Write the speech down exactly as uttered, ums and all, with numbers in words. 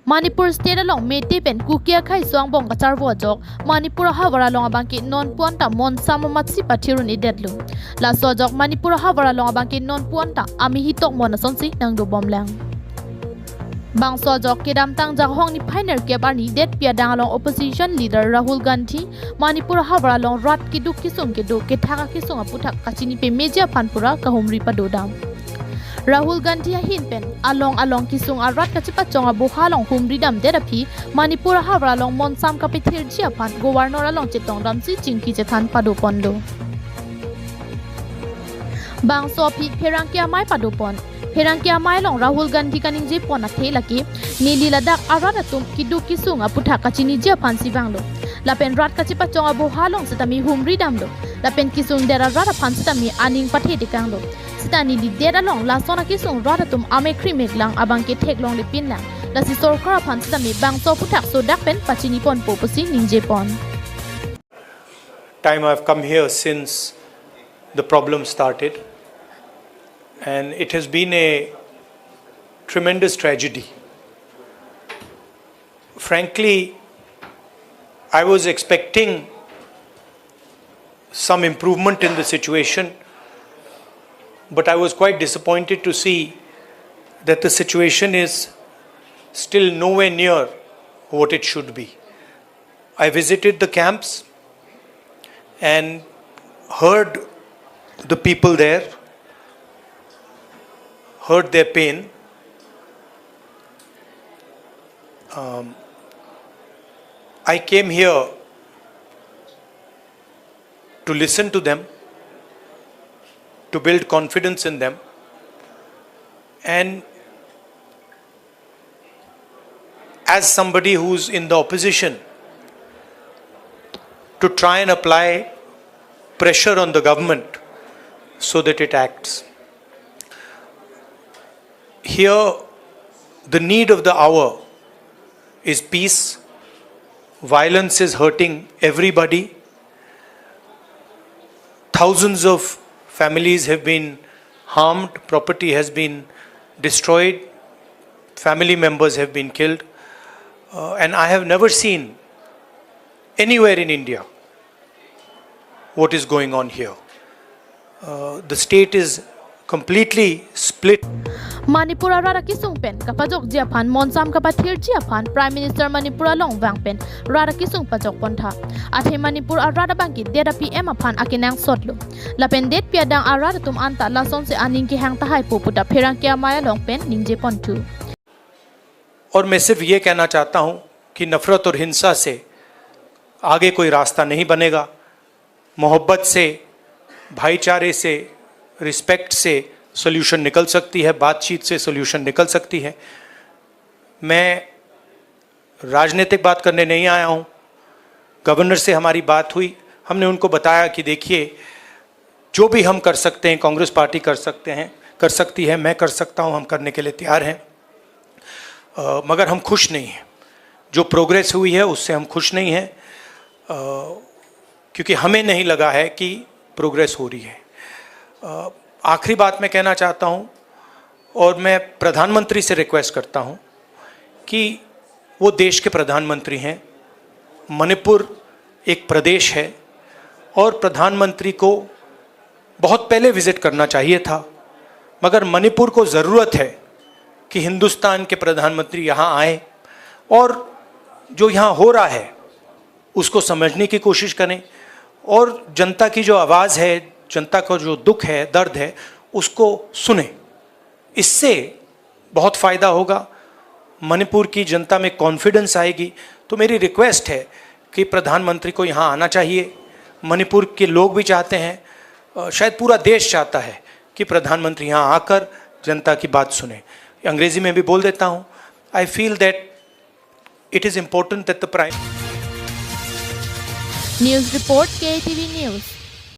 Manipur State along Meitei pen Kuki akhei so angbong kacharvo ajok Manipur ahavar along abangke nonpu anta monsam amatsi pathir un-edetlo. Laso ajok Manipur ahavar along abangke nonpu anta amehi tokmon asonsi nangdobomlang. Bangso ajok kedamtang Jakhong niphai nerkep arni detpi adang along opposition leader Rahul Gandhi Manipur ahavar along rat keduk kesung kedo kethak akesung aputhak kachini pemeji aphan pura kahumri padodam. Rahul Gandhi ahin pen along along kesung arat kachepachong aboha along humridamdet aphi Manipur ahavar along monsam kapethirji aphan Governor along chetongdamsi chingki chethan padoponlo. Bangso aphi pherangke amei padopon. Pherangke amei along Rahul Gandhi kaningjepon athe lake neli ladak arat atum keduk kesung aputhak kachiniji aphansi vanglo. Lapen rat kachepachong aboha along sitame humridamlo. Lapen kesungdet arat aphan sitame aning pathetekanglo. Sita neli det along lason akesung rat atum amekhri meklang abangke theklonglepinlang. Lasi sorkar aphan sitame bangso aputhak sodak pen pachiniponpo pusi ningjepon. Time I've come here since the problem started, and it has been a tremendous tragedy. Frankly, I was expecting some improvement in the situation, but I was quite disappointed to see that the situation is still nowhere near what it should be. I visited the camps and heard the people there, heard their pain. Um, I came here to listen to them, to build confidence in them, and as somebody who's in the opposition, to try and apply pressure on the government so that it acts. Here, the need of the hour is peace. Violence is hurting everybody. Thousands of families have been harmed, property has been destroyed, family members have been killed, uh, and I have never seen anywhere in India what is going on here. Uh, the state is completely split. Manipur arat akesung pen kapajokji aphan monsam kapathirji aphan Prime Minister Manipur along vang pen rat akesung pajokpontha. Athe Manipur arat abangke det a-P M aphan akenangsotlo. Lapen detpi adang arat atum anta lasonsi aning kehang tahaipo puta pherangke amei along pen ningjeponthu. और मैं सिर्फ ये कहना चाहता हूँ कि नफरत और हिंसा से आगे कोई रास्ता नहीं बनेगा। मोहब्बत से, भाईचारे से, रिस्पेक्ट से सॉल्यूशन निकल सकती है, बातचीत से सॉल्यूशन निकल सकती है। मैं राजनीतिक बात करने नहीं आया हूँ। गवर्नर से हमारी बात हुई, हमने उनको बताया कि देखिए, जो भी हम कर सकते हैं, कांग्रेस पार्टी कर सकते हैं, कर सकती है, मैं कर सकता हूँ, हम करने के लिए तैयार हैं। अ, मगर हम खुश नहीं हैं, जो प्रोग्रेस हुई है उससे हम खुश नहीं हैं, अ, क्योंकि हमें नहीं लगा है कि प्रोग्रेस हो रही है। अ, आखिरी बात मैं कहना चाहता हूँ और मैं प्रधानमंत्री से रिक्वेस्ट करता हूँ कि वो देश के प्रधानमंत्री हैं, मणिपुर एक प्रदेश है और प्रधानमंत्री को बहुत पहले विजिट करना चाहिए था, मगर मणिपुर को ज़रूरत है कि हिंदुस्तान के प्रधानमंत्री यहाँ आए और जो यहाँ हो रहा है उसको समझने की कोशिश करें और जनता की जो आवाज़ है, जनता का जो दुख है, दर्द है, उसको सुने। इससे बहुत फ़ायदा होगा, मणिपुर की जनता में कॉन्फिडेंस आएगी। तो मेरी रिक्वेस्ट है कि प्रधानमंत्री को यहाँ आना चाहिए। मणिपुर के लोग भी चाहते हैं, अ, शायद पूरा देश चाहता है कि प्रधानमंत्री यहाँ आकर जनता की बात सुने। अंग्रेजी में भी बोल देता हूँ, I feel that it is important that the Prime News report, K A T V News.